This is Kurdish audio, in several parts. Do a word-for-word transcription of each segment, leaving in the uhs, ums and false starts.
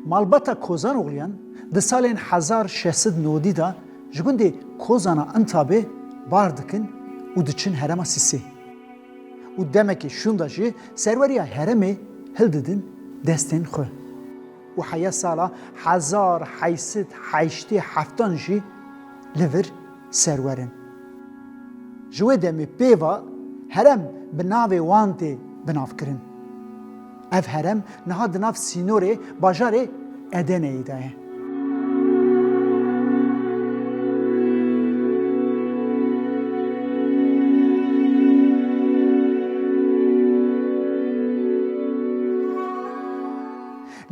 Malbata Kozanoğluyan di salên hezar şeş sed nodî de ji gundê Kozana Intabê bar dikin û diçin herêma Sîsê. Û demekê şûnda jî serweriya herêmê hildidin destên xwe. Û heya sala hezar heyt sed heştê heftan jî li vir serwer in. Ji wê demê pê ve herêm bi navê wan tê binavkirin. Ev herêm niha di nav sînorê bajarê Edeneyê de ye.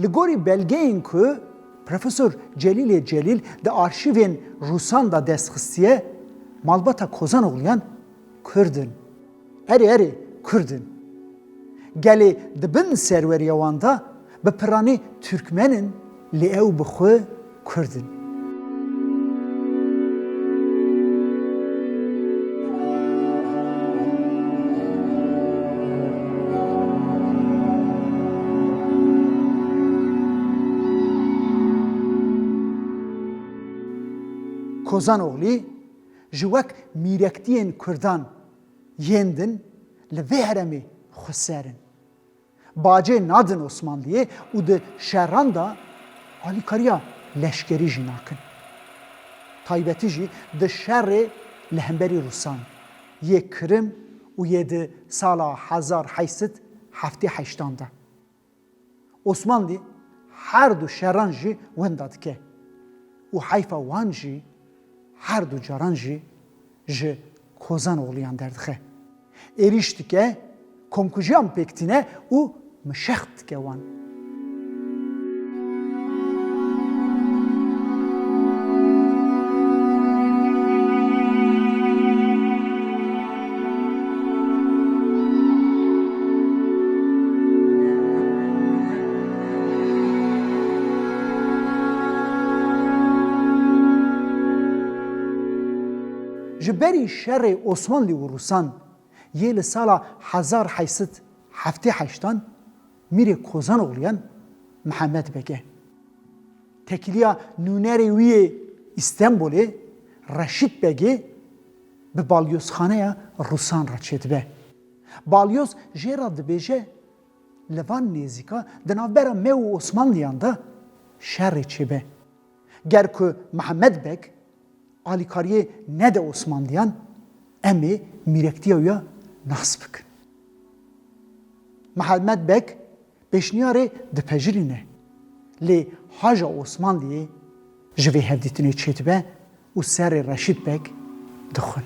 Li gorî belgeyên ku Profesor Celîlê Celîl di arşîvên Rûsan de dest xistiye, malbata Kozanoğluyan Kurd in. Erê, erê, Kurd in. Gelê di bin serweriya wan de bi piranî Tirkmen in, lê ew bi xwe Kurd in. Kozanoğlu ji wek mîrektiyên Kurdan yên din li vê herêmê xweser in. Bacê nadin Osmanliyê û di şeran de alîkariya leşkerî jî nakin. Taybetî jî di şerê li hemberî Rûsan, yê Kirim û yê di sala hezar heyt sed heftê heştan de. Osmanlî her du şeran jî wenda dike û heyfa wan jî her du caran jî ji Kozanoğluyan derdixe. Êrîş dike, komkujiyan pêk tîne û mişext dike wan. Ji berî şerê Osmanlî û Rûsan yê li sala hezar heyt sed heftê heştan mîrê Kozanoğluyan Mihemed Beg e. Tekiliya nûnerê wî yê Îstenbolê Reşîd Begê bi balyozxaneya Rûsan re çêdibe. Balyoz jê re dibêje, li van nêzîka di navbera me û Osmanliyan de şerê çêbe. Ger ku Mihemed Beg alîkariyê nede Osmanliyan, em ê mîrektiya wî ya nas bikin. Mihemed Beg pêşniyarê dipejirîne, lê haja Osmanliyê ji vê hevdîtinê çêdibe û serê Reşîd Beg dixwin.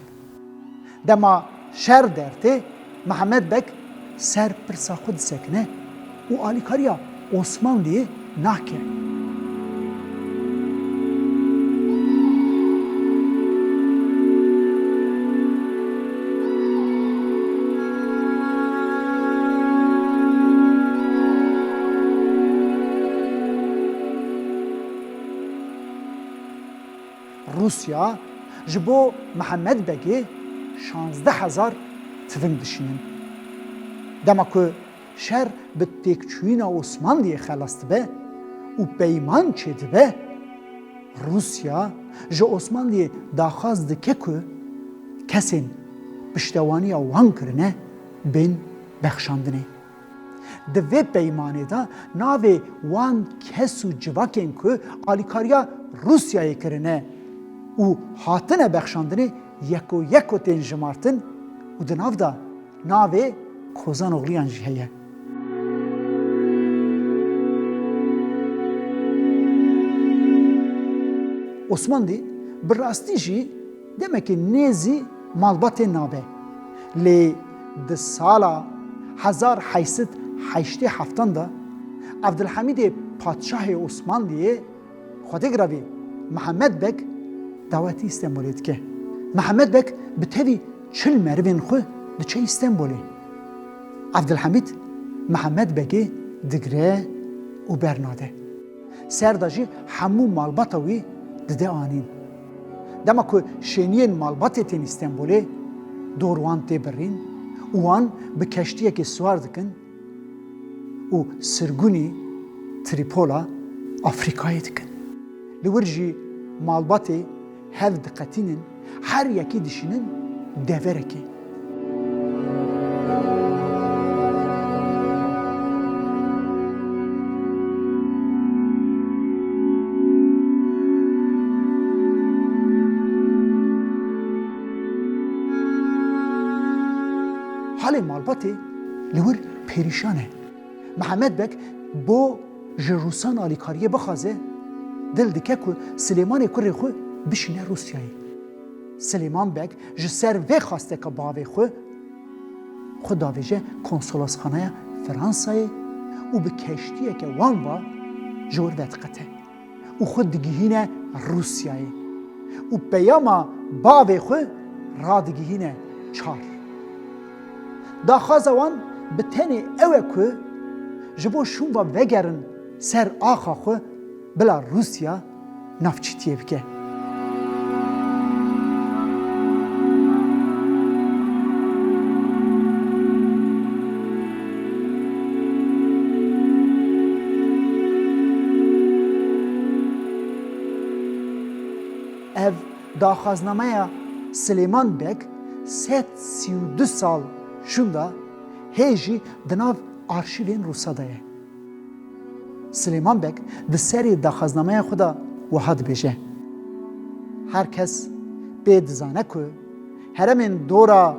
Dema şer dertê, Mihemed Beg ser pirsa xwe disekine û alîkariya Osmanliyê nake. Rûsya ji bo Mihemed Begê şazdeh hezar tiving dişînin. Dema ku şer bi têkçûyîna Osmanliyê xelas dibe û peyman çêdibe, Rûsya ji Osmanliyê daxwaz dike ku kesên piştewaniya wan kirine bên bexşandinê. Di vê peymanê de navê wan kes û civakên ku alîkariya Rûsyayê kirine û hatine bexşandinê yeko yeko tên jimartin û di nav de navê Kozanoğluyan jî heye. Osmanlî bi rastî jî demekê nêzî malbatê nabe. Lê di sala hezar heyt sed heştê heftan de Evdilhemîdê padşahê Osmanliyê Xwedê giravî Mihemed Beg dawetî Îstenbolê dike. Mihemed Beg bi tevî çil merivên xwe diçe Îstenbolê. Evdilhemîd Mihemed Begê digire û bernade. Ser de jî hemû malbata wî dide anîn. Dema ku şêniyên malbatê tên Îstenbolê, dor wan tê birîn û wan bi keştiyekê siwar dikin û sirgûnî Trîpola Afrîkayê dikin. Li wir jî malbatê hev diqetînin, her yekî dişînin deverekê. Halê malbatê li wir perîşan e. Mihemed Beg bo ji Rûsan alîkariyê bixwaze, dil dike ku Silêmanê kurê xwe bişîne Rûsyayê. Silêman Beg ji ser vê xwasteka bavê xwe, xwe davêje konsolosxaneya Fransayê û bi keştiyeke wan va ji wir vediqete û xwe digihîne Rûsyayê û peyama bavê xwe radigihîne çar. Daxwaza wan bi tenê ew e ku ji bo şûn ve vegerin ser axa xwe, bila Rûsya navçîtiyê bike. Ev daxwaznameya Silêman Beg sed sî û du sal şûnda hê jî di nav arşîvên Rûsa de ye. Silêman Beg di serê daxwaznameya xwe de wiha dibêje: Her kes pê dizane ku herêmên dora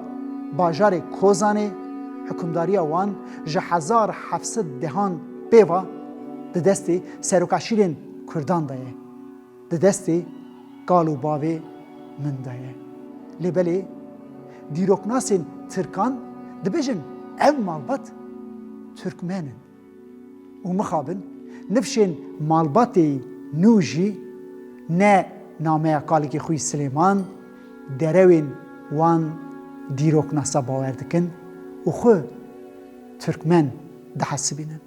bajarê Kozanê hikûmdariya wan ji hezar heft sed dehan pê ve di destê serokaşîrên Kurdan de ye. Di destê kal û bavê min de ye. Lê belê dîroknasên Tirkan dibêjin ev malbat Tirkmen in. Û mixabin nifşên malbatê nû jî ne nameya kalikê xwe yî Silêman, derewên wan dîroknasa bawer dikin û xwe Tirkmen dihesibînin.